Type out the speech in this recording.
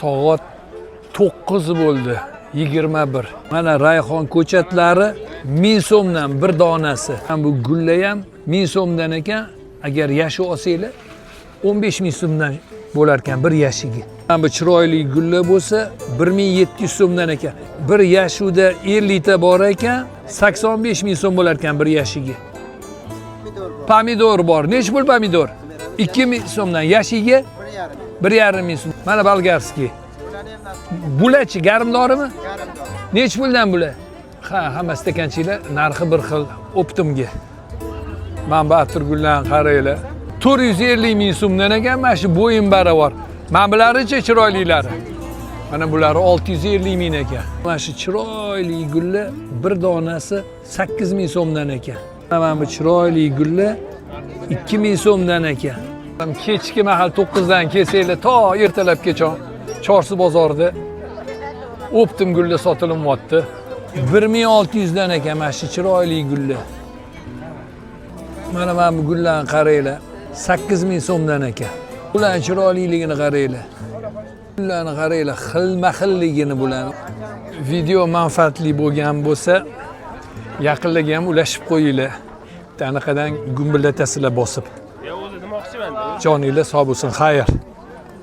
Soat 9 bo'ldi, 21. Mana rayhon ko'chatlari 1000 so'mdan bir donasi. Ham bu gulla ham 1000 so'mdan ekan. Agar yashu olsanglar, 15 ming so'mdan bo'lar ekan bir yashigi. Mana bu chiroyli gulla bo'lsa 1700 so'mdan ekan. Bir yashuda 50 ta bor ekan, 85 ming so'm bo'lar ekan bir yashigi. Pomidor bor. Nechi pul pomidor? 2000 so'mdan yashiga 1,5 ming so'm. Mana болгарский. Bulachi garmdorimi? Nechi puldan bular? Ha, hamma stakanchilar narxi bir xil оптом ga. Mana bu atirgullarni qaranglar. 450 ming so'mdan ekan, mana shu bo'yin baravar. Mana bularichi chiroylilari. Mana bulari 650 ming ekan. Mana shu chiroyli gullar bir donasi 8 ming so'mdan ekan. Mana bu chiroyli gullar 2 ming so'mdan ekan. Kechki mahal 9 dan kelsanglar to ertalabgacha Chorsu bozorida оптом gullar sotilyapti. 1600 dan ekan mana shu chiroyli gullar. Mana bu gullarni qaranglar. 8000 so'mdan ekan. Bularning chiroyliligini qaranglar. Gullarni qaranglar, xilma-xilligini bularni. Video manfaatli bo'lgan bo'lsa, yaqinlarga ham ulashib qo'yinglar. Bitta anaqadan gumbillatasizlar bosib. Ya o'zi demoqchiman. Joninglar sog' bo'lsin, xayr.